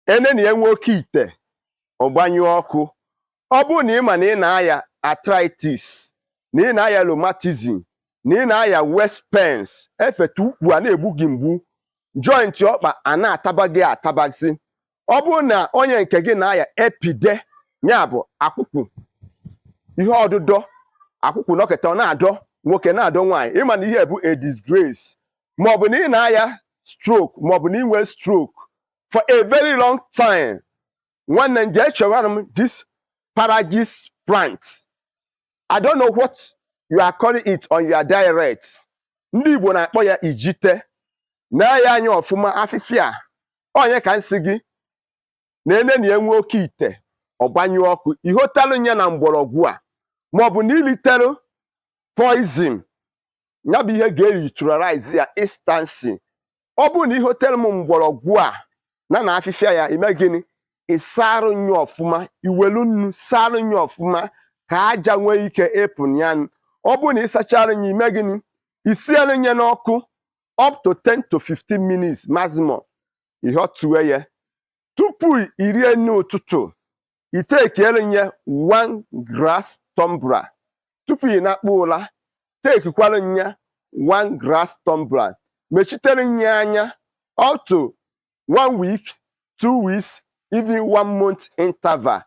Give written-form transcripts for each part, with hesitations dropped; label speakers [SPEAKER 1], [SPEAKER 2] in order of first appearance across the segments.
[SPEAKER 1] Ene na enwe oke ite, ọgbanyụ ọkụ. Ọ bụrụ na ị ma na ị na-aya arthritis, na ị na-aya rheumatism, na ị na-aya waist pains, efeta ukwu a na-egbu gị mgbu, joint ọkpa a na-ataba gị atabazi, ọ bụrụ na onye nke gị na-aya epide, ya bụ akwụkwụ, ihe ọdụdọ akwụkwụ nọkịta, ọ na-adọ nwoke, na-adọ nwaanyị, ịma na ihe bụ a disgrace, maọbụ na ị na-aya stroke, maọbụ na ị nwee stroke for a very long time, nwanne m, jee chọwara m this paragis plant. I don't know what you are calling it on your dialect. Ndị Igbo na-akpọ ya ijite. Na-aya anya ọfụma afịfịa onye ka nsị gị na ene na enwe oke ite, ọgbanyụ ọkụ, ihotalụ ya na mgbọrọgwụ a, maọbụ na iliterụ poison ya, bụ ihe ga-neutralize ya instantly. Ọ bụrụ na ihotere m mgbọrọgwụ a na afịfịa ya, ime gịnị? Ịsarụ nya ọfụma, iwelu nnu sarụ nya ọfụma ka aja nwee ike ịpụ ya. Ọ bụrụ na ịsachara nya, ime gịnị? Isiere nya n'ọkụ up to 10 to 15 minutes maximum. Ịghọtue ya tupu irie nri ụtụtụ. Itekiere nye one glass tumbler tupu ị na-akpụ ụla. Tekikwara nya one glass tumbler, mechitere nye anya up to one week, 2 weeks, even one month interval.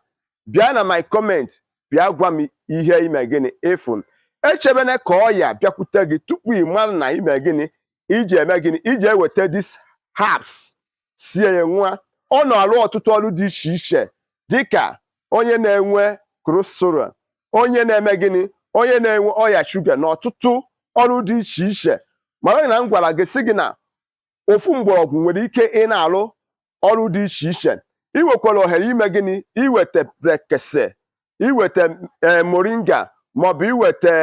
[SPEAKER 1] Bịa na my comment, bịa gwa m ihe ime gịnị ịfụ. Echebene ka ọya bịakwute gị tupu ị mara na ime gịnị, iji eme gịnị, iji eweta this herbs sie ya nwa. Ọ na-arụ ọtụtụ ọrụ dị iche iche, dịka onye na-enwe cholesterol, onye na-eme gịnị, onye na-enwe ọya shuga, na ọtụtụ ọrụ dị iche iche. Mara na m gwara gị sị gị na ofu mgbọrọgwụ nwere ike ị na-arụ ọrụ dị iche iche. Ị nwekwara ohere ime gịnị? Iweta brekese, iweta moringa, maọbụ iweta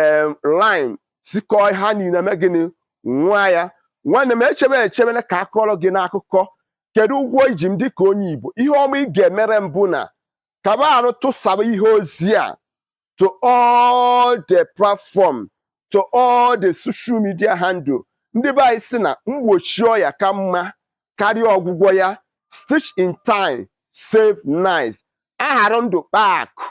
[SPEAKER 1] lime, sikọọ ha niile, mee gịnị? Nwa ya. Nwanne m, echebe echebele ka akọrọ gị n'akụkọ. Kedu ụgwọ iji m dịka onye Igbo? Ihe ọma ị ga-emere mbụ na kaba arụ tụsaba ihe ozi a to all the platform, to all the social media handle. Ndị be anyị sị na mgbochi ọya ka mma karịa ọgwụgwọ ya. Stitch in time save nine. Aghara ndụ kpaa akụ,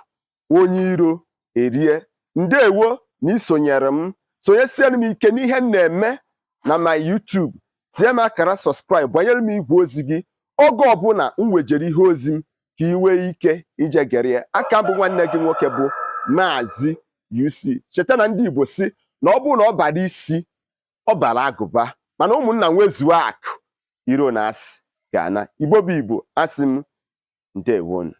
[SPEAKER 1] onye iro erie. Ndewo na isonyere m. Sonyesiere m ike n'ihe m na-eme na my YouTube. Tinye m akara subscribe, gbanyere m igwe ozi gị oge ọbụla m wejere ihe ozi m, ka ị nwee ike ije gere ya aka. Bụ nwanne gị nwoke bụ Maazị UC. Cheta na ndị Igbo si na ọ bụrụ na ọ bara isi, ọ bara agụba, mana ụmụnna nwezuo akụ iro na asị ga-ana. Igbo bụ Igbo, asị m ndewonu.